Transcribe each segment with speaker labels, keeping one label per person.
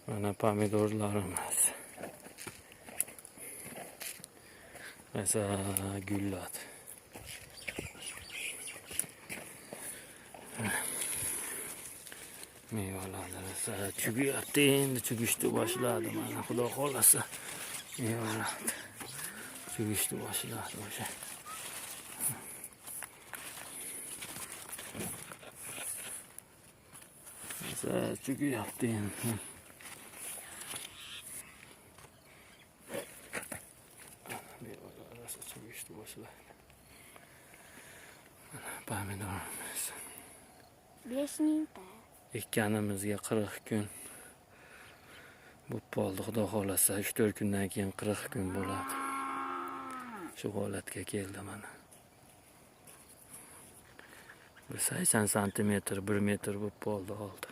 Speaker 1: Mana pomidorlarimiz. Mesela gulladi. Mevalarni rosa chugiyapti, endi chugishni boshladi mana, xudo xohlasa. Mevalar chugishni boshladi o'sha. Rosa chugiyapti endi. Mevalar rosa chugishni boshladi. Mana pomidorimiz.
Speaker 2: 5 mingta.
Speaker 1: Ekkanimizga 40 kun bo'lib qoldi, xudo xohlasa 3-4 kundan keyin 40 kun bo'ladi. Shu holatga keldi mana. Bir 80 santimetr, 1 metr bo'lib qoldi oldi.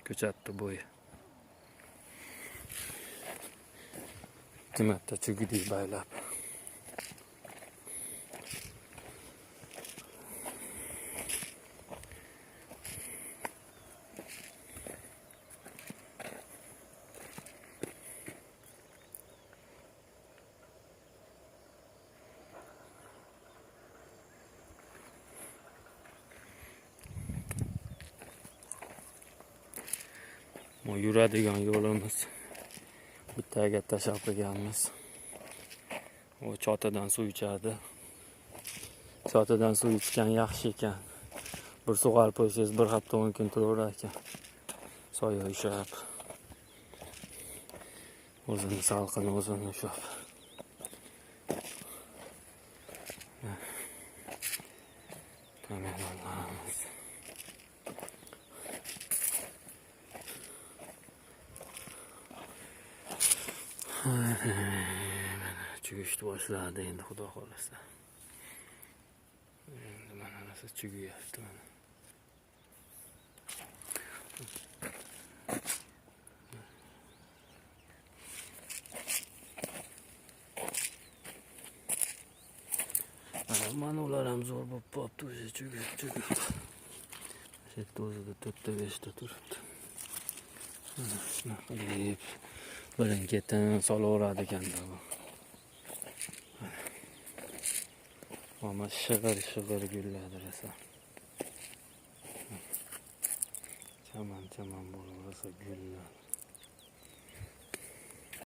Speaker 1: Ko'chatdi bo'yi. 2 marta chugudek baylab. Bu yuradigan yo'limiz. Bittaga tashlab qo'yganmiz. U chotidan suv ichadi. Chotidan suv ichgan yaxshi ekan. Bir sug'arib qo'ysangiz bir hafta 10 kun turaverar ekan. Soya ushlab. O'zini salqin, o'zini ushlab. Kameralarimiz. Mana chugishni boshladi endi, xudo xohlasa. Endi mana narsa chugiyapti mana. Mana ular ham zo'r bo'lib qolibdi, o'sha chugib chugib. Shu yerda o'zida 4ta 5ta turibdi. Mana shunaqa qilib birin ketin solaveradi ekanda bu. Mana shig'ir shig'ir gulladi rosa. Chaman chaman bo'lib rosa gulladi.